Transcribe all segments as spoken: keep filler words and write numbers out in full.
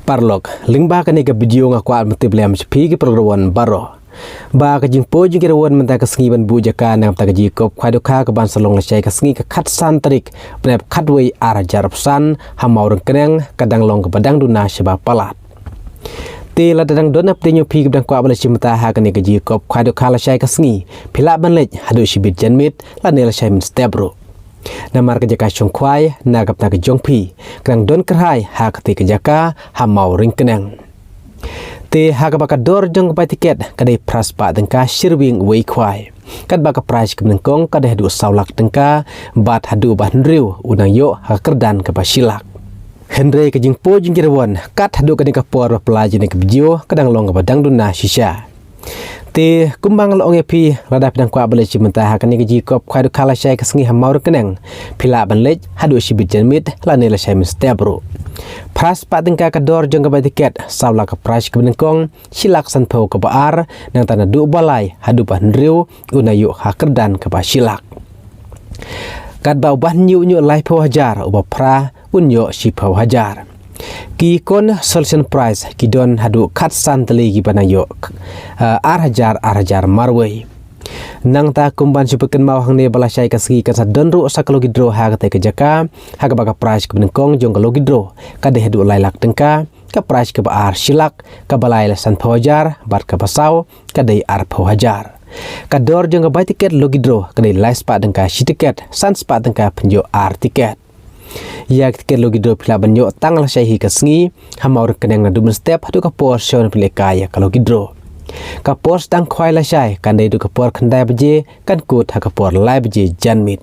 Paralok, lyngba kane ka video nga kwah ban tip lem sha phi ki paralok baroh ba ka jingpoi jong ki rangwan mynta ka sngi ban buh jaka na ka bynta ka jingïakob khwai dohkha ka ban sa long lashai ka sngi ka khatsan tarik bnai khatwei ar hajar arphew san ha Mawryngkneng ka dang long kaba dang duna shibun palat. Te lada dang don na pdeng jong phi kiba dang kwah ban leit shim bynta ha kane ka jingïakob khwai dohkha lashai ka sngi, phi lah ban leit haduh shibit janmiet lane lashai mynstep ruh. Namar ka jaka shong khwai na ka bynta ka jong phi ka dang don kyrhai ha katei ka jaka ha Mawryngkneng. Te ha kaba ka dor jong ka bai tiket ka dei phra spah tyngka shi rwiang uwei khwai, katba ka prize kaba nyngkong ka dei haduh saw lak tyngka bad haduh ba hynriew un nang ïoh ha ka kyrdan kaba shi lak. Hynrei ka jingpoi jong ki rangwan kat haduh kane ka por ba phi la ïohi ïa kane ka video ka dang long kaba dang duna shisha. Te kumba nga la ong ïa phi, lada phi dang kwah ban leit shim bynta ha kane ka jingïakob khwai dohkha lashai ka sngi ha Mawryngkneng, phi lah ban leit haduh shibit janmiet lane lashai mynstep ruh. Phra spah tyngka ka dor jong ka bai tiket, saw lak ka prize kaba nyngkong, shi lak sanphew kaba ar, nangta naduh ba lai haduh ba hynriew un nang ïoh ha ka kyrdan kaba shi lak. Katba uba hynñiew un ïoh laiphew hajar, uba phra un ïoh shiphew hajar. Ki consolation prize ki don haduh khatsan tylli kiba nang ïoh, eh, ar hajar, ar hajar marwei. Nangta kum ban shu pynkynmaw hangne ba lashai ka sngi kan sa don ruh sa ka lucky draw ha katei ka jaka, ha kaba ka prize kaba nyngkong jong ka lucky draw ka dei haduh lai lak tyngka, ka prize kaba ar shi lak, kaba lai la sanphew hajar bad kaba saw ka dei arphew hajar. Ka dor jong ka bai tiket lucky draw ka dei lai spah tyngka shi tiket, san spah tyngka pynïoh ar tiket. Ïa ka tiket lucky draw phi lah ban ïoh tang lashai hi ka sngi ha Mawryngkneng naduh mynstep haduh ka por shon pynlehkai ïa ka lucky draw. Ka por sdang khwai lashai kan dei haduh ka por khyndai baje, kan kut ha ka por lai baje janmiet.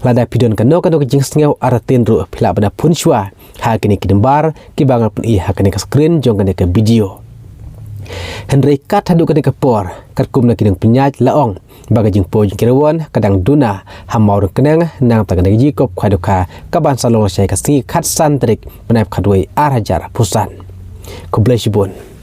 Lada phi don kano kano ka jingsngew artatien ruh phi lah ban phone shuwa ha kine ki nambar kiba nga la pyni ha kane ka screen jong kane ka video. Hynrei kat haduh kane ka por, katkum na ki nongpynïaid la ong ba ka jingpoi jong ki rangwan ka dang duna ha Mawryngkneng, nangta kane ka jingïakob khwai dohkha ka ban sa long lashai ka sngi khatsan tarik bnai khatwei ar hajar arphew san. Khublei shibun.